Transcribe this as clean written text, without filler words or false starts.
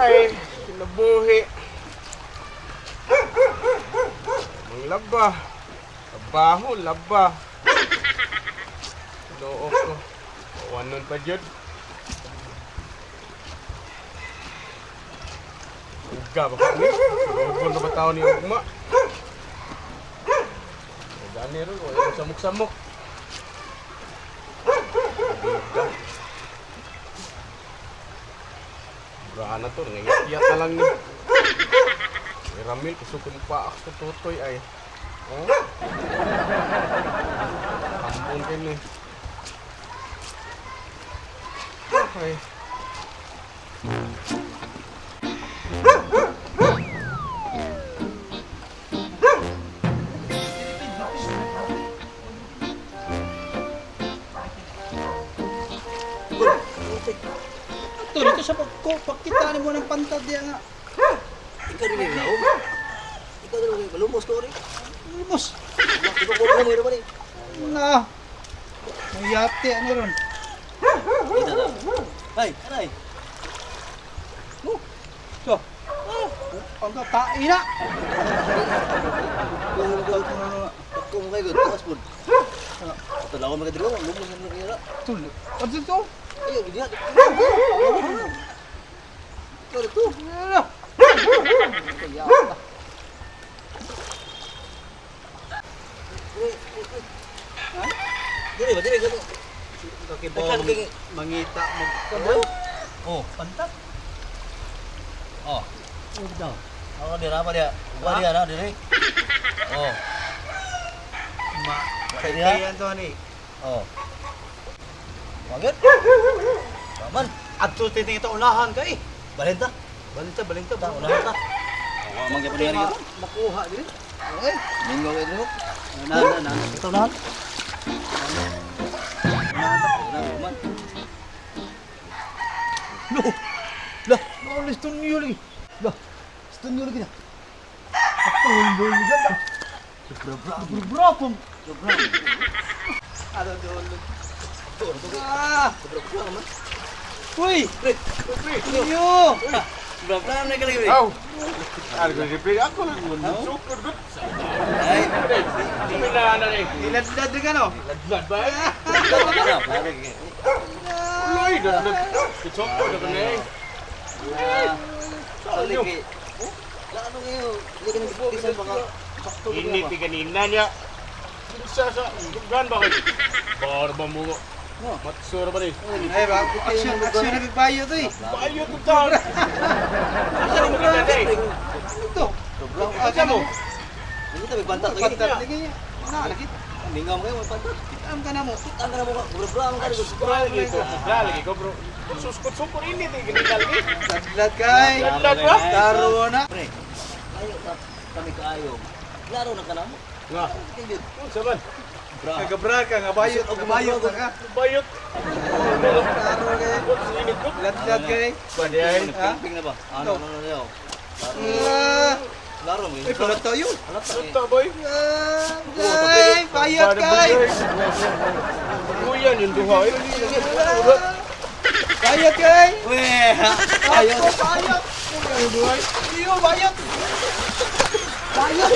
Ay, kinabuhi. Manglaba. Trabaho, laba. Loo ko. Wanon pa jud. Uga ba ni? Ugon na ba tao ni Ugma? Gani ron, wala samok-samok. Uga. Burahan na to, ngayat na lang ni. Ay, Ramil, kusog mo pa ako tutoy ay. Oh? Ambon kayo ni. Okay. Ato dito sa pagko, pagkita mo ng pantad diya nga. Ikaw rin yung laom. Ikaw rin yung malumos ko rin. Lumos. Ikaw ko rin mo rin. Na. May yate ano ron. Kita na. Ay, aray. So. Ang tae na. Pagko mo kayo, taas po. Ito lang ako magkadiro, lumos na lang kaya. Tul. Ano to? Ay, hindi na. Ikaw rin to. Ano? Kaya. Dili ba, dili ba? Kakibong mangita magkaboy. Oh, Pantad. oh. Ako dira pa dia. Uba dia na dili. Oh, Ma. Kaya? Kaya to ni. Oh. Wagit. Paman, Adto titing ito unahan kay. balenta. Balinta, balinta. Ta, unahan ta. Wa man gyud ni Ma- Makuha dili. Okay. Mingo kay dili. Na na na. Ito unahan. Unahan man. No. Lah, No, listo niyo lagi. lah. Stun niyo lagi na. Tol ganda. Bro, bro. Bro, bro. Bro, Ano dolo. bro. Ah! Bro, bro man. Uy! Pre, Niyo! bro, bro na kalagi. Aw! Ano ko si Pre? Ako lang. Super good. Ay, Pre, na na ni. Iladlad ka no? Ladlad ba? bro, bro. Uloy, ladlad. Kitsoko na kani. Saan niyo? Lah ano ngayon? Hindi ka nag-bisan baka sakto ba Init ba? kanina niya. Sa sa gan ba kay? Barba mo. No. Matsura ba ni? Ay ba, action, action na nagbayo to eh. Bayo to taon. Asa mo kita day? Ito. Bro, Asa mo? Hindi tayo pantat lagi. Pantat lagi. Na, lagi. Mingaw mo kayo, may pantat. Kitaan ka na mo. Ang kana mo ka, bro, bro, ang kana ko. Bra lagi ko. Bra lagi ko bro. Sus ko init eh ganina lagi. Ladlad kay. Ladlad ba? Taro na. Pre, ayo ta kami kaayo. Klaro na kana mo. Nga. Kayo. Unsa man? Bra. Kagabra ka nga bayot, nga bayot na ka. Bayot. Taro kay. Init ko. Ladlad kay. Ba di ay. Ha? Ping na ba? Ano ano ano yo. Ah, Klaro mo. Ay, pala tayo. Halata eh. Sunta boy. Ah, Ay, bayot kay. Kuyan yung duha eh. Bayot kay. Weh, Bayot. Bayot. Iyo, bayot. Bayot.